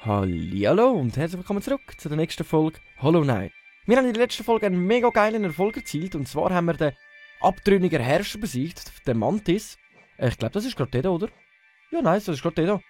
Hallihallo und herzlich willkommen zurück zu der nächsten Folge Hollow Knight. Wir haben in der letzten Folge einen mega geilen Erfolg erzielt und zwar haben wir den abtrünnigen Herrscher besiegt, den Mantis. Ich glaube, das ist gerade der da, oder? Ja, nice, das ist gerade der da.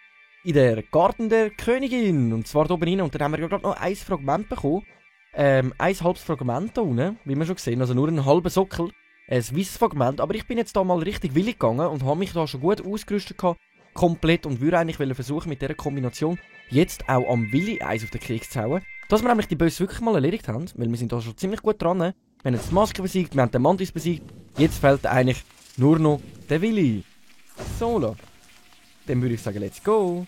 In der Garten der Königin und zwar da oben rein und dann haben wir ja gerade noch ein Fragment bekommen. Ein halbes Fragment da unten, wie wir schon gesehen, also nur einen halben Sockel. Ein weißes Fragment, aber ich bin jetzt da mal richtig willig gegangen und habe mich da schon gut ausgerüstet gehabt, komplett, und würde eigentlich versuchen mit dieser Kombination jetzt auch am Willi eins auf den Keks zu hauen, dass wir nämlich die Boss wirklich mal erledigt haben, weil wir sind da schon ziemlich gut dran. Wir haben jetzt die Maske besiegt, wir haben den Mantis besiegt, jetzt fehlt eigentlich nur noch der Willi. Solo. Dann würde ich sagen, let's go.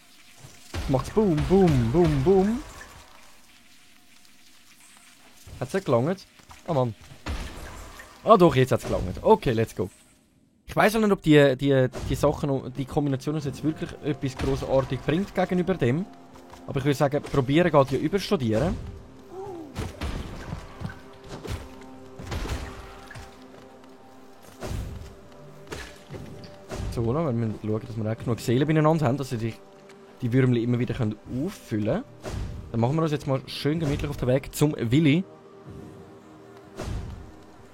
Jetzt macht's boom, boom, boom, boom. Hat's nicht gelangt? Oh Mann. Ah doch, jetzt hat's gelangt. Okay, let's go. Ich weiss auch nicht, ob die Sachen, die Kombination uns jetzt wirklich etwas grossartig bringt gegenüber dem. Aber ich würde sagen, probieren geht ja überstudieren. So, wir müssen schauen, dass wir auch genug Seelen beieinander haben, dass sie die Würmchen immer wieder auffüllen können. Dann machen wir uns jetzt mal schön gemütlich auf den Weg zum Willi.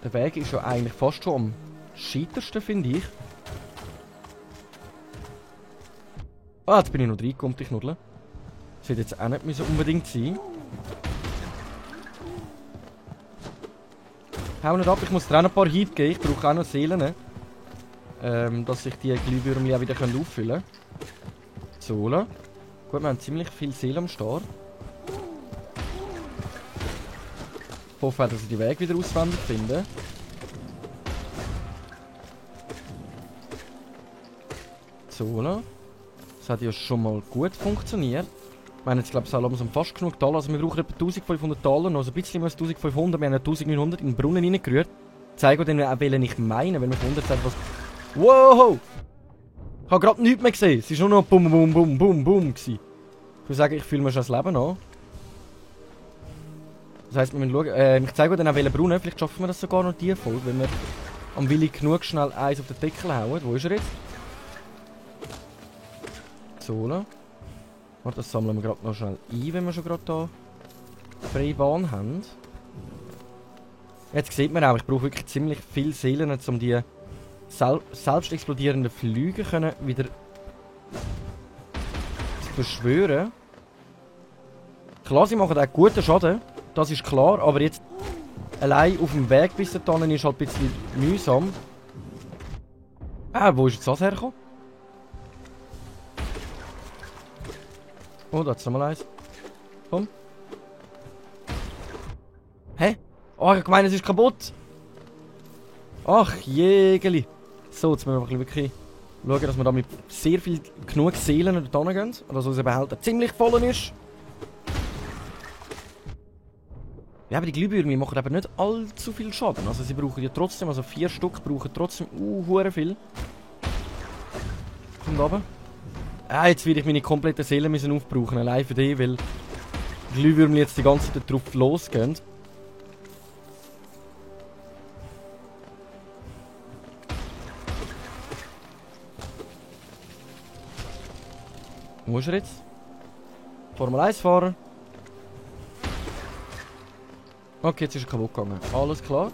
Der Weg ist ja eigentlich fast schon am scheitersten, finde ich. Ah, jetzt bin ich noch reingekommen, die Knuddel. Das wird jetzt auch nicht unbedingt sein. Hau nicht ab, ich muss dir auch ein paar Hiebe geben. Ich brauche auch noch Seelen. Dass sich die Glühwürmchen auch wieder auffüllen können. So, gut, wir haben ziemlich viel Seelen am Start. Ich hoffe auch, dass ich die Wege wieder auswendig finde. So, das hat ja schon mal gut funktioniert. Wir haben jetzt, glaube ich, langsam fast genug Taler. Also wir brauchen etwa 1500 Taler, noch so ein bisschen mehr als 1500. Wir haben 1900 in den Brunnen reingerührt. Zeige euch dann auch, welchen ich meine, wenn wir wundert sind, was... Wow! Ich habe gerade nichts mehr gesehen. Es war nur noch bum, bum, bum, bum, bum. Ich würde sagen, ich fühle mir schon das Leben an. Das heisst, wir müssen schauen. Ich zeige euch dann auch, welchen Brunnen. Vielleicht schaffen wir das sogar noch die Folge, wenn wir am Willi genug schnell eins auf den Deckel hauen. Wo ist er jetzt? So, das sammeln wir gerade noch schnell ein, wenn wir schon gerade hier freie Bahn haben. Jetzt sieht man auch, ich brauche wirklich ziemlich viele Seelen, um die selbst explodierenden Flüge wieder zu beschwören. Klar, sie machen auch guten Schaden, das ist klar, aber jetzt allein auf dem Weg bis dahin ist halt ein bisschen mühsam. Wo ist jetzt das hergekommen? Oh, da ist nochmal eins. Komm. Hä? Oh, ich meine, es ist kaputt. Ach, Jägeli. So, jetzt müssen wir wirklich schauen, dass wir da mit sehr viel genug Seelen dort gehen. Und dass unser Behälter ziemlich voll ist. Ja, aber die Glühbirnen machen eben nicht allzu viel Schaden. Also sie brauchen ja trotzdem, also 4 Stück brauchen trotzdem hure viel. Kommt runter. Jetzt werde ich meine kompletten Seelen müssen aufbrauchen, allein für die, weil die Glühwürmchen jetzt die ganze Zeit drauf losgehen. Wo ist er jetzt? Formel 1 Fahrer. Okay, jetzt ist er kaputt gegangen. Alles klar.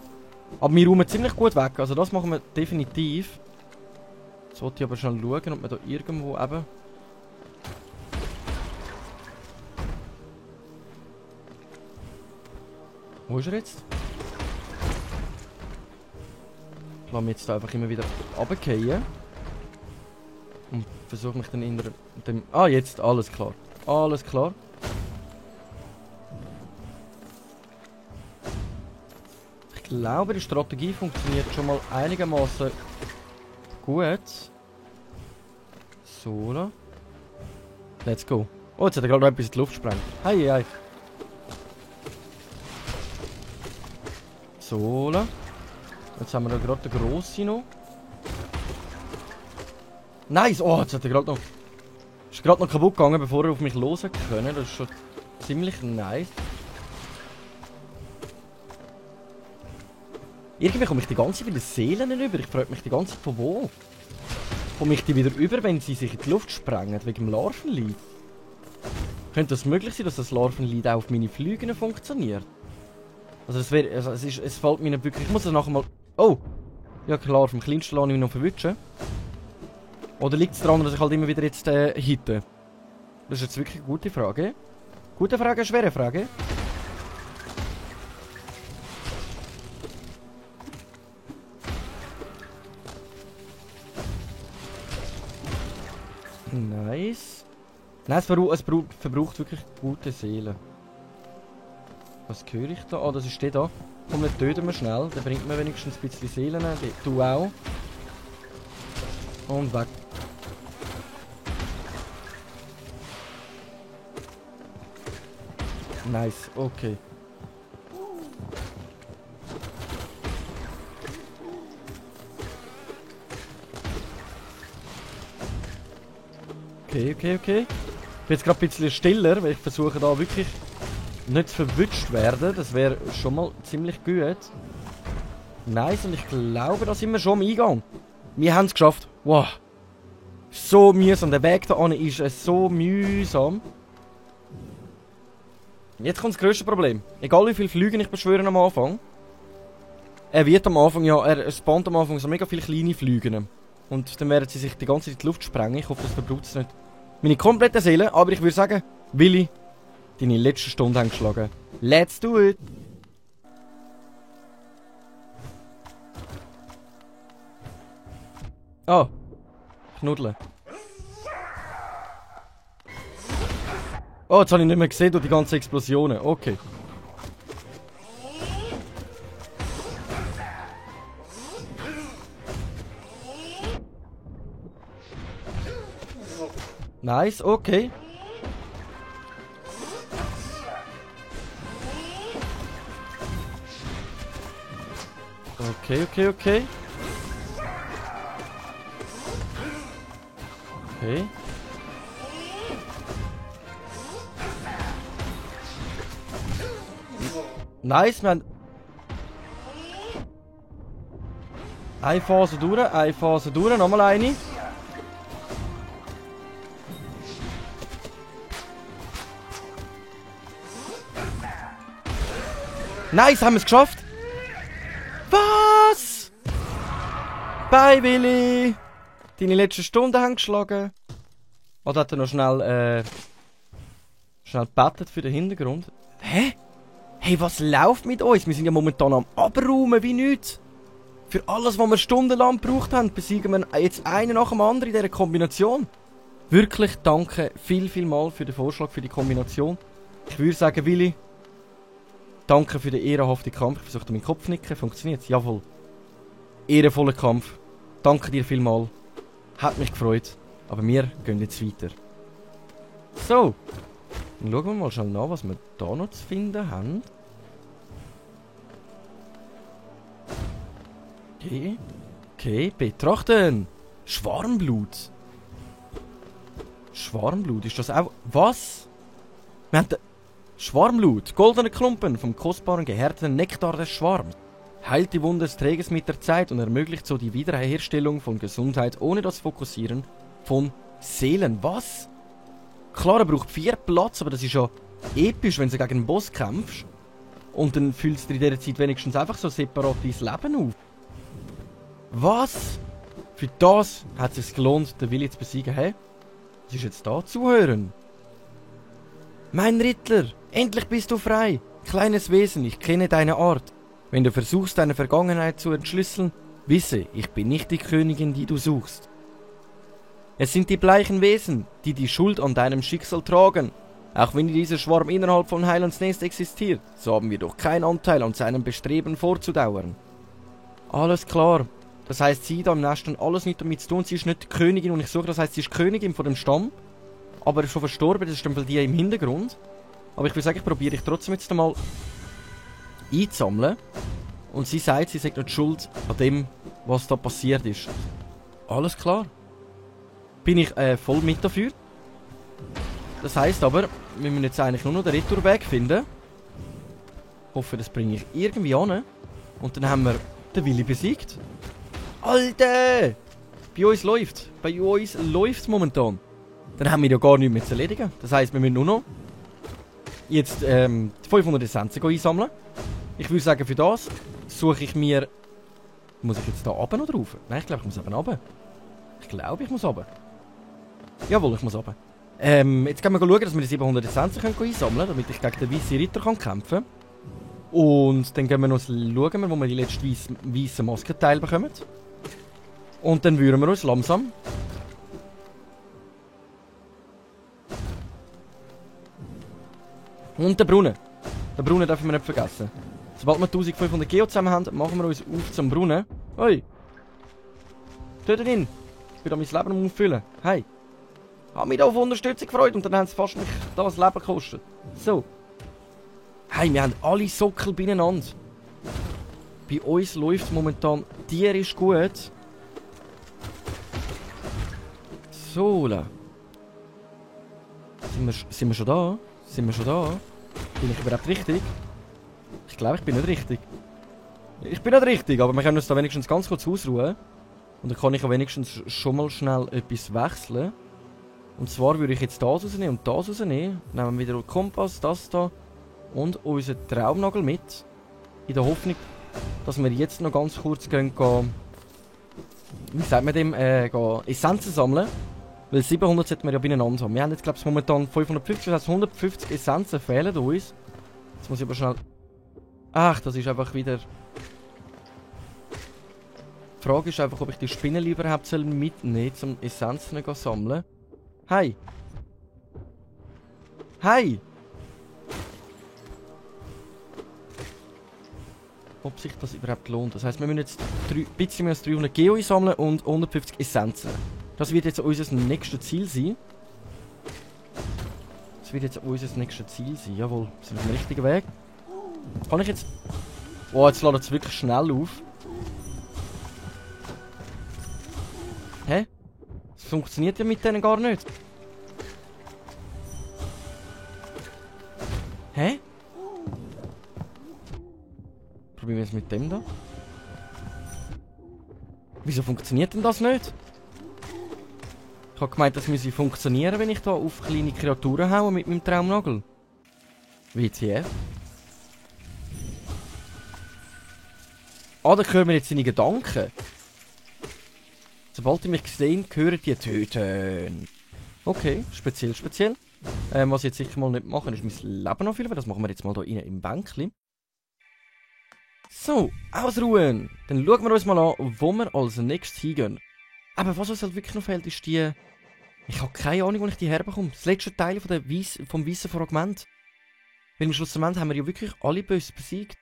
Aber wir räumen ziemlich gut weg, also das machen wir definitiv. Jetzt wollte ich aber schnell schauen, ob wir da irgendwo eben... Wo ist er jetzt? Ich lasse mich jetzt da einfach immer wieder runterfallen. Und versuche mich dann in dem... Ah, jetzt, alles klar. Alles klar. Ich glaube, die Strategie funktioniert schon mal einigermaßen gut. So, let's go. Oh, jetzt hat er gerade noch etwas in die Luft gesprengt. Hei, hei. So, jetzt haben wir da gerade den Grossen noch. Nice! Oh, jetzt hat er gerade noch... Ist gerade noch kaputt gegangen, bevor er auf mich los können. Das ist schon ziemlich nice. Irgendwie komme ich die ganze Zeit wieder Seelen über. Ich frage mich die ganze Zeit von wo. Komme ich die wieder über, wenn sie sich in die Luft sprengen, wegen dem Larvenlied? Könnte es möglich sein, dass das Larvenlied auch auf meine Flüge funktioniert? Also es fällt mir nicht wirklich... Ich muss das nachher mal... Oh! Ja klar, vom kleinsten lasse ich mich noch verwutschen. Oder liegt es daran, dass ich halt immer wieder jetzt hitte? Das ist jetzt wirklich eine gute Frage. Gute Frage, schwere Frage. Nice. Nein, es verbraucht wirklich gute Seelen. Was höre ich da? Ah, das ist der da. Komm, nicht töten wir schnell. Der bringt mir wenigstens ein bisschen Seelen. Du auch. Und weg. Nice, okay. Okay. Ich bin jetzt gerade ein bisschen stiller, weil ich versuche da wirklich nicht verwutscht werden. Das wäre schon mal ziemlich gut. Nice, und ich glaube, da sind wir schon am Eingang. Wir haben es geschafft. Wow. So mühsam. Der Weg da hinten ist so mühsam. Jetzt kommt das grösste Problem. Egal wie viele Flüge ich beschwöre am Anfang. Er wird am Anfang, ja, er spawnt am Anfang so mega viele kleine Flüge. Und dann werden sie sich die ganze Zeit in die Luft sprengen. Ich hoffe, das verbraucht es nicht meine komplette Seele. Aber ich würde sagen, Willi, deine letzte Stunde haben geschlagen. Let's do it! Ah, Knuddeln. Oh, jetzt habe ich nicht mehr gesehen durch die ganzen Explosionen. Okay. Nice, okay. Okay. Okay. Nice, man. Eine Phase durch, nochmal eine. Nice, haben wir es geschafft. Was? Bye, Willi. Deine letzten Stunden haben geschlagen. Oder hat er noch schnell gebetet für den Hintergrund? Hä? Hey, was läuft mit uns? Wir sind ja momentan am Abräumen wie nichts. Für alles, was wir stundenlang gebraucht haben, besiegen wir jetzt einen nach dem anderen in dieser Kombination. Wirklich danke viel mal für den Vorschlag, für die Kombination. Ich würde sagen, Willi, danke für den ehrenhaften Kampf. Ich versuche meinen Kopf zu nicken. Funktioniert? Jawohl. Ehrenvoller Kampf. Danke dir vielmal. Hat mich gefreut. Aber wir gehen jetzt weiter. So. Dann schauen wir mal schnell nach, was wir da noch zu finden haben. Okay, betrachten. Schwarmblut. Schwarmblut, ist das auch... Was? Wir haben Schwarmblut. Goldene Klumpen vom kostbaren, gehärteten Nektar des Schwarms. Heilt die Wunde des Trägers mit der Zeit und ermöglicht so die Wiederherstellung von Gesundheit ohne das Fokussieren von Seelen. Was? Klar, er braucht 4 Platz, aber das ist ja episch, wenn du gegen einen Boss kämpfst. Und dann füllst du in dieser Zeit wenigstens einfach so separat dein Leben auf. Was? Für das hat es sich gelohnt, den Willi zu besiegen. Hä? Was ist jetzt da? Zuhören. Mein Rittler, endlich bist du frei. Kleines Wesen, ich kenne deine Art. Wenn du versuchst, deine Vergangenheit zu entschlüsseln, wisse, ich bin nicht die Königin, die du suchst. Es sind die bleichen Wesen, die die Schuld an deinem Schicksal tragen. Auch wenn dieser Schwarm innerhalb von Heilands Nest existiert, so haben wir doch keinen Anteil an seinem Bestreben vorzudauern. Alles klar. Das heisst, sie da im Nest haben alles nicht damit zu tun. Sie ist nicht die Königin, und ich suche, das heisst, sie ist die Königin von dem Stamm. Aber schon verstorben, das ist dann die im Hintergrund. Aber ich würde sagen, ich probiere trotzdem jetzt einmal einzusammeln. Und sie sagt, sie sagt nicht schuld an dem, was da passiert ist. Alles klar. Bin ich voll mit dafür. Das heisst aber, wir müssen jetzt eigentlich nur noch den Retourweg finden. Hoffe, das bringe ich irgendwie an. Und dann haben wir den Willi besiegt. Alter! Bei uns läuft es momentan. Dann haben wir ja gar nichts mehr zu erledigen. Das heisst, wir müssen nur noch jetzt 500 Essenzen einsammeln. Ich würde sagen, für das suche ich mir... Muss ich jetzt da runter oder rauf? Nein, ich glaube, ich muss eben runter. Ich glaube, ich muss runter. Jawohl, ich muss runter. Jetzt können wir schauen, dass wir die 700 Essenzen einsammeln können, damit ich gegen den weißen Ritter kämpfen kann. Und dann gehen wir noch schauen, wo wir die letzten weißen Maskenteile bekommen. Und dann würden wir uns langsam... Und der Brunnen. Den Brunnen dürfen wir nicht vergessen. Sobald wir 1500 Geo zusammen haben, machen wir uns auf zum Brunnen. Hoi! Dort drin! Ich will da mein Leben auffüllen. Hey! Ich habe mich da auf Unterstützung gefreut und dann haben sie fast mich da das Leben gekostet. So. Hey, wir haben alle Sockel beieinander. Bei uns läuft momentan tierisch gut. So. Sind wir schon da? Sind wir schon da? Bin ich überhaupt richtig? Ich glaube, ich bin nicht richtig. Ich bin nicht richtig, aber wir können uns da wenigstens ganz kurz ausruhen. Und dann kann ich auch wenigstens schon mal schnell etwas wechseln. Und zwar würde ich jetzt das rausnehmen und das rausnehmen. Nehmen wir wieder den Kompass, das da und unseren Traumnagel mit. In der Hoffnung, dass wir jetzt noch ganz kurz gehen, wie sagt man dem, Essenzen sammeln. Weil 700 sollten wir ja beieinander haben. Wir haben jetzt, glaube ich, momentan 550, das heißt 150 Essenzen fehlen uns. Jetzt muss ich aber schnell... Ach, das ist einfach wieder... Die Frage ist einfach, ob ich die Spinnen überhaupt mitnehmen soll, um Essenzen zu sammeln. Hey! Hey! Ob sich das überhaupt lohnt. Das heisst, wir müssen jetzt ein bisschen mehr als 300 Geo einsammeln und 150 Essenzen. Das wird jetzt unser nächstes Ziel sein. Das wird jetzt unser nächstes Ziel sein. Jawohl, wir sind auf dem richtigen Weg. Kann ich jetzt... Oh, jetzt lädt es wirklich schnell auf. Hä? Das funktioniert ja mit denen gar nicht. Hä? Probieren wir es mit dem da. Wieso funktioniert denn das nicht? Ich habe gemeint, das müsse funktionieren, wenn ich da auf kleine Kreaturen haue mit meinem Traumnagel. WTF? Ah, da hören wir jetzt seine Gedanken. Sobald ihr mich sehen, hören die töten. Okay, speziell, speziell. Was ich jetzt sicher mal nicht machen, ist mein Leben auffüllen. Das machen wir jetzt mal hier rein im Bänkchen. So, ausruhen. Dann schauen wir uns mal an, wo wir als nächstes hingehen. Aber was uns halt wirklich noch fehlt, ist die... Ich habe keine Ahnung, wo ich die herbekomme. Das letzte Teil von der vom weißen Fragment. Weil im Schlussendlich haben wir ja wirklich alle Böse besiegt.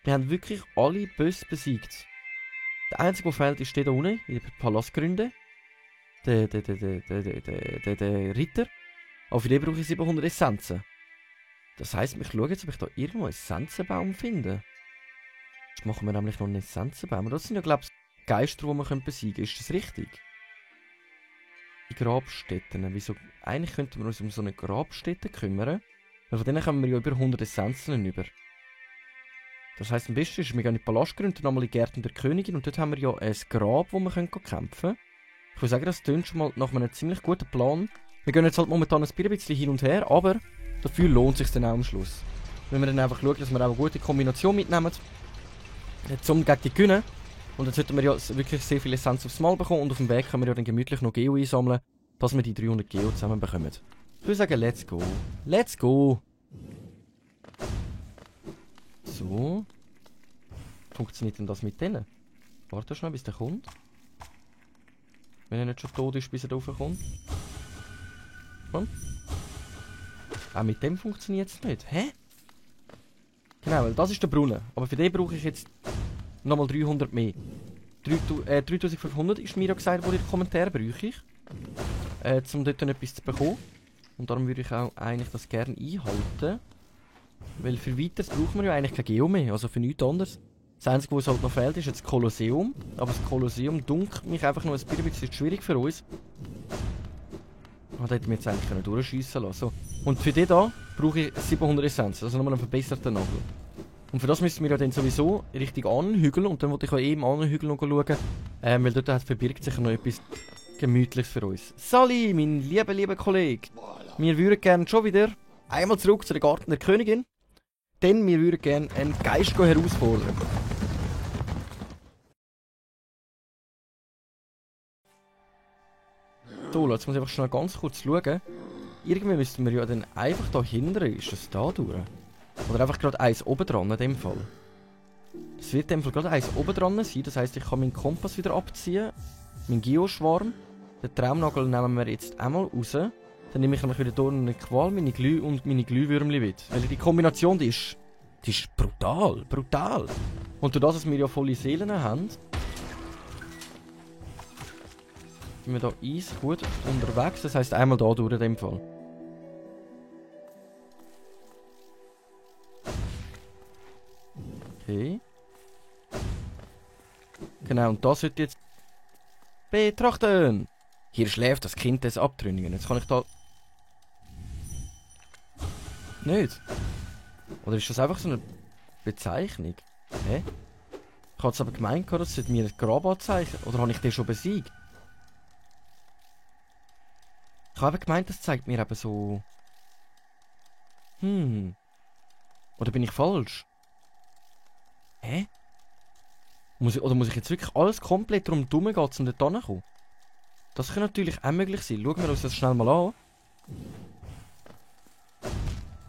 Wir haben wirklich alle Böse besiegt. Der einzige, der fehlt, ist der da unten, in den Palastgründen. Der Ritter. Aber für den brauche ich 700 Essenzen. Das heisst, ich schaue jetzt, ob ich da irgendwo einen Essenzenbaum finde. Jetzt machen wir nämlich noch einen Essenzenbaum. Das sind ja, glaube ich, Geister, die wir besiegen können. Ist das richtig? Die Grabstätten. Wieso? Eigentlich könnten wir uns um so eine Grabstätte kümmern. Weil von denen kommen wir ja über 100 Essenzen über. Das heisst, am besten ist, wir gehen in die Palastgründe, nochmal in die Gärten der Königin. Und dort haben wir ja ein Grab, wo wir kämpfen können. Ich würde sagen, das klingt schon mal nach einem ziemlich guten Plan. Wir gehen jetzt halt momentan ein bisschen hin und her, aber dafür lohnt es sich dann auch am Schluss. Wenn wir dann einfach schauen, dass wir auch eine gute Kombination mitnehmen, um gegen die gewinnen. Und dann sollten wir ja wirklich sehr viel Essenz aufs Mal bekommen und auf dem Weg können wir ja dann gemütlich noch Geo einsammeln, dass wir die 300 Geo zusammen bekommen. Ich würde sagen, let's go. Let's go! So. Funktioniert denn das mit denen? Warte schnell, bis der kommt. Wenn er nicht schon tot ist, bis er da raufkommt. Komm. Auch mit dem funktioniert es nicht. Hä? Genau, weil das ist der Brunnen. Aber für den brauche ich jetzt nochmal 300 mehr. 3500 ist mir ja gesagt, wo die Kommentare brauche ich. Um dort dann etwas zu bekommen. Und darum würde ich auch eigentlich das gerne einhalten. Weil für weiteres braucht man ja eigentlich kein Geo mehr. Also für nichts anderes. Das Einzige, was halt noch fehlt, ist jetzt das Kolosseum. Aber das Kolosseum dunkelt mich einfach noch ein bisschen schwierig für uns. Da hätten wir jetzt eigentlich durchschiessen lassen. So. Und für den da brauche ich 700 Essenzen. Also nochmal einen verbesserten Nagel. Und für das müssen wir ja dann sowieso richtig anhügeln. Und dann wollte ich auch eben anhügeln und schauen. Weil dort verbirgt sich noch etwas Gemütliches für uns. Sali, mein lieber Kollege. Wir würden gerne schon wieder einmal zurück zu den Garten der Königin. Denn wir würden gerne einen Geist herausfordern. So, jetzt muss ich einfach schnell ganz kurz schauen. Irgendwie müssten wir ja dann einfach da hinten, ist das da durch? Oder einfach gerade eins oben dran in dem Fall. Das wird in dem Fall gerade eins oben dran sein, das heisst, ich kann meinen Kompass wieder abziehen. Mein Geoschwarm. Den Traumnagel nehmen wir jetzt einmal raus. Dann nehme ich nämlich wieder hier eine Qual, meine Glüh und meine Glühwürmchen mit. Weil die Kombination, die ist brutal, brutal. Und durch das, dass wir ja volle Seelen haben, sind wir da eins gut unterwegs. Das heisst, einmal da durch in dem Fall. Okay. Genau, und das sollte jetzt betrachten. Hier schläft das Kind des Abtrünnigen. Jetzt kann ich da... Nicht? Oder ist das einfach so eine Bezeichnung? Hä? Ich habe es aber gemeint, das sollte mir ein Grab anzeichnen. Oder habe ich den schon besiegt? Ich habe gemeint, das zeigt mir eben so... Oder bin ich falsch? Hä? Muss ich jetzt wirklich alles komplett drum gehen, um dort hinzukommen? Das kann natürlich auch möglich sein. Schauen wir uns das schnell mal an.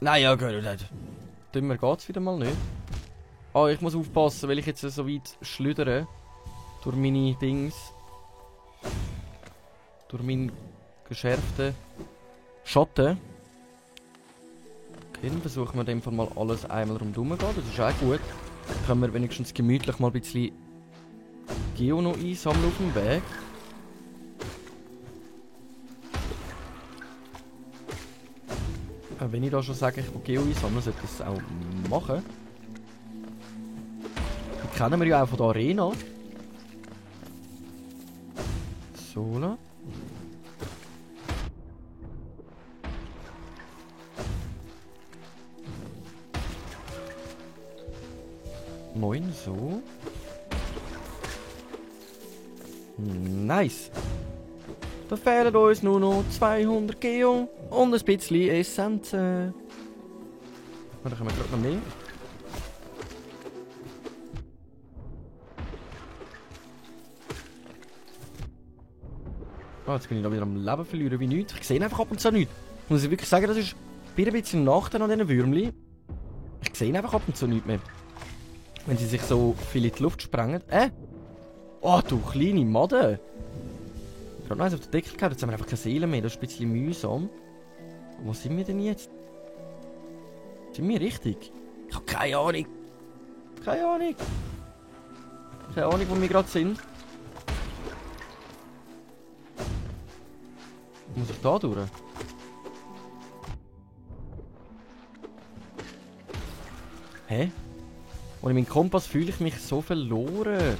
Nein, ja gut, dümmer geht's wieder mal nicht. Ah, ich muss aufpassen, weil ich jetzt so weit schlüdere. Durch meine Dings. Durch meinen geschärften Schatten. Okay, dann versuchen wir in dem Fall mal alles einmal rundherum zu gehen. Das ist auch gut. Dann können wir wenigstens gemütlich mal ein bisschen Geo noch einsammeln auf dem Weg. Wenn ich da schon sage, ich will Geo einsammeln, sollte ich das auch machen. Die kennen wir ja auch von der Arena. So. Moin, so. Nice. Da fehlen uns nur noch 200 Geo und ein bisschen Essenzen. Da können wir gerade noch mehr. Oh, jetzt bin ich da wieder am Leben verlieren wie nichts. Ich sehe einfach ab und zu nichts. Muss ich wirklich sagen, das ist ein bisschen Nachteil an diesen Würmchen. Ich sehe einfach ab und zu nichts mehr. Wenn sie sich so viel in die Luft sprengen. Oh, du kleine Madde! Gerade noch eins auf den Deckel gehabt, jetzt haben wir einfach keine Seele mehr, das ist ein bisschen mühsam. Wo sind wir denn jetzt? Sind wir richtig? Ich habe keine Ahnung. Keine Ahnung. Keine Ahnung, wo wir gerade sind. Muss ich da durch? Hä? Ohne meinen Kompass fühle ich mich so verloren.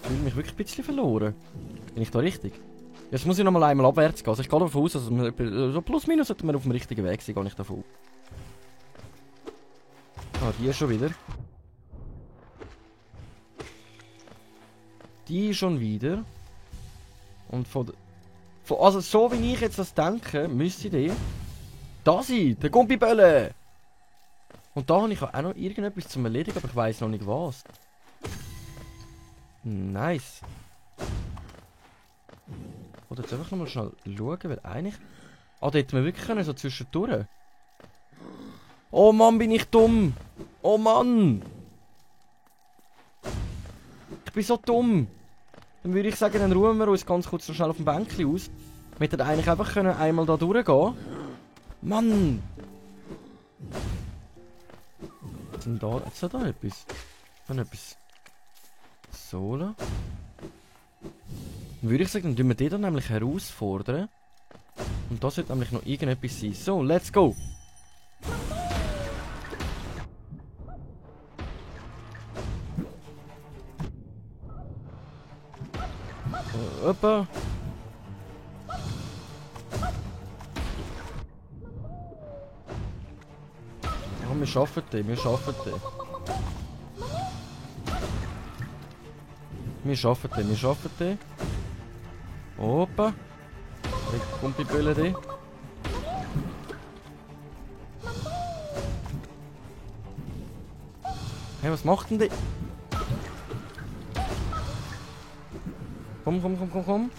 Ich fühle mich wirklich ein bisschen verloren. Bin ich da richtig? Jetzt muss ich noch mal einmal abwärts gehen. Also ich gehe davon aus, dass wir, so plus minus sollten wir auf dem richtigen Weg sein, gehe ich davon. Ah, die schon wieder. Die schon wieder. Und also so wie ich jetzt das denke, müsste die da sein, der Gumpibölle. Und da habe ich auch noch irgendetwas zum Erledigen, aber ich weiß noch nicht was. Nice. Oder jetzt einfach nochmal schnell schauen, weil eigentlich... Ah, da hätten wir wirklich können, so zwischendurch. Oh Mann, bin ich dumm. Oh Mann. Ich bin so dumm. Dann würde ich sagen, dann ruhen wir uns ganz kurz so schnell auf dem Bänkchen aus. Wir hätten eigentlich einfach können einmal da durchgehen. Mann! Was ist denn da? Jetzt hat da etwas. Dann etwas. So. Dann würde ich sagen, dann tun wir den dann nämlich herausfordern. Und da sollte nämlich noch irgendetwas sein. So, let's go! Opa! Ja, wir schaffen den, wir schaffen den. Wir schaffen den, wir schaffen den. Opa. Ich kommt die Bölle die. Hey, was macht denn die? Komm, komm, komm, komm, komm.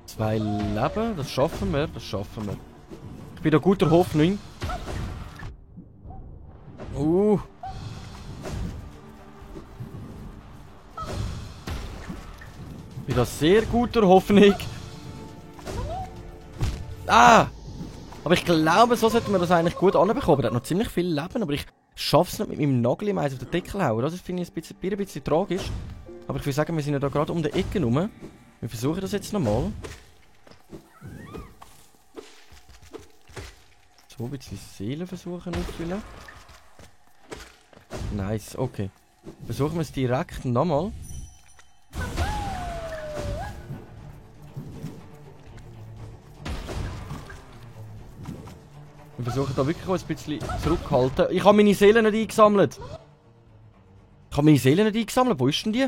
Zwei Leben, das schaffen wir, das schaffen wir. Ich bin da guter Hoffnung. Ich bin da sehr guter Hoffnung. Ah! Aber ich glaube, so sollten wir das eigentlich gut anbekommen. Er hat noch ziemlich viel Leben, aber ich schaff's nicht mit meinem Nagel im Eis auf den Deckel hauen. Das finde ich ein bisschen tragisch. Aber ich würde sagen, wir sind ja da gerade um die Ecke rum. Wir versuchen das jetzt nochmal. So, ein bisschen Seelen versuchen auffüllen. Nice, okay. Versuchen wir es direkt nochmal. Wir versuchen da wirklich auch ein bisschen zurückhalten. Ich habe meine Seelen nicht eingesammelt. Wo ist denn die?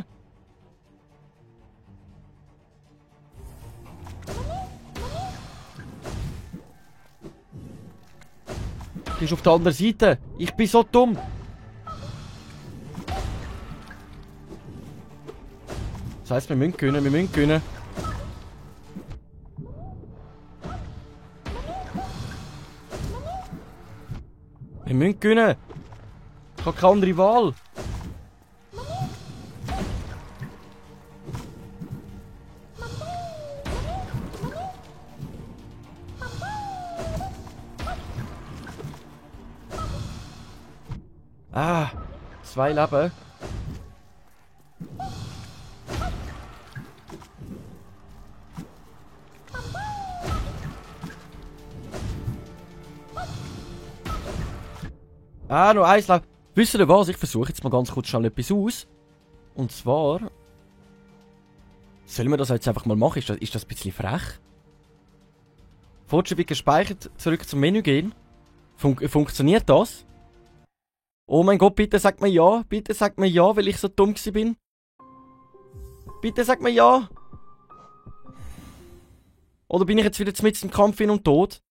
Die ist auf der anderen Seite. Ich bin so dumm. Das heisst, wir müssen gewinnen, wir müssen gewinnen. Wir müssen gewinnen. Ich habe keine andere Wahl. Ah, 2 Leben. Ah, noch 1 Leben. Wisst ihr was? Ich versuche jetzt mal ganz kurz schnell etwas aus. Und zwar... Sollen wir das jetzt einfach mal machen? Ist das ein bisschen frech? Fortschritt wird gespeichert. Zurück zum Menü gehen. Funktioniert das? Oh mein Gott, bitte sag mir ja. Bitte sag mir ja, weil ich so dumm bin. Bitte sag mir ja. Oder bin ich jetzt wieder mitten im Kampf hin und tot?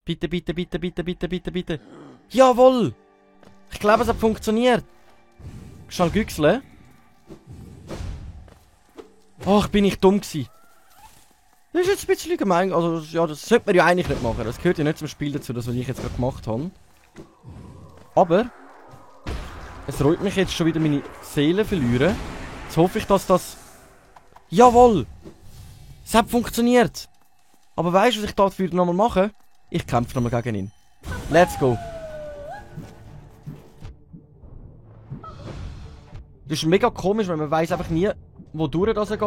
Bitte, bitte, bitte, bitte, bitte, bitte, bitte. Jawohl! Ich glaube, es hat funktioniert. Schnell güchseln. Ach, bin ich dumm gewesen. Das ist jetzt ein bisschen gemein. Also, ja, das sollte man ja eigentlich nicht machen. Das gehört ja nicht zum Spiel dazu, das was ich jetzt gerade gemacht habe. Aber es reut mich jetzt schon wieder meine Seele verlieren. Jetzt hoffe ich, dass das... Jawohl! Es hat funktioniert! Aber weißt du, was ich dafür nochmal mache? Ich kämpfe nochmal gegen ihn. Let's go! Das ist mega komisch, weil man weiß einfach nie, wodurch das geht.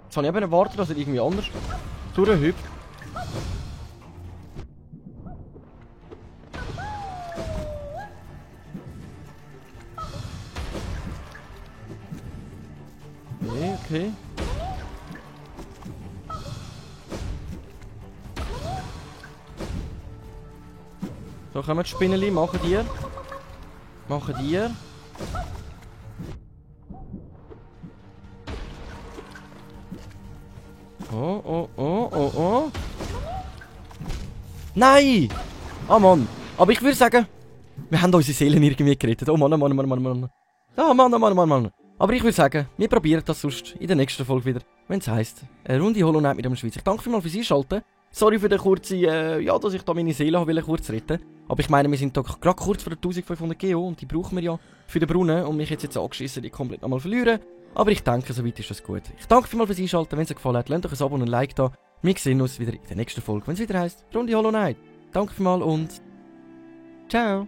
Jetzt habe ich eben erwartet, dass er irgendwie anders durchhüpft. Okay, okay. So, kommen die Spinneli, machen dir. Machen dir. Oh, oh, oh, oh, oh. Nein! Ah, Mann. Aber ich würde sagen, wir haben unsere Seelen irgendwie gerettet. Oh Mann, oh Mann, oh Mann, oh Mann, oh Mann. Ah, Mann, oh Mann, oh Mann, Mann. Aber ich würde sagen, wir probieren das sonst in der nächsten Folge wieder. Wenn es heisst, eine Runde Hollow Knight mit dem Schweizer. Ich danke vielmals fürs Einschalten. Sorry für den kurzen, ja, dass ich da meine Seele habe kurz retten. Aber ich meine, wir sind da gerade kurz vor der 1500 GO und die brauchen wir ja für den Brunnen. Und mich jetzt angeschissen, die komplett nochmal verlieren. Aber ich denke, soweit ist das gut. Ich danke vielmals fürs Einschalten. Wenn es euch gefallen hat, lasst euch ein Abo und ein Like da. Wir sehen uns wieder in der nächsten Folge, wenn es wieder heisst, Runde Hollow Knight. Danke vielmals und ciao.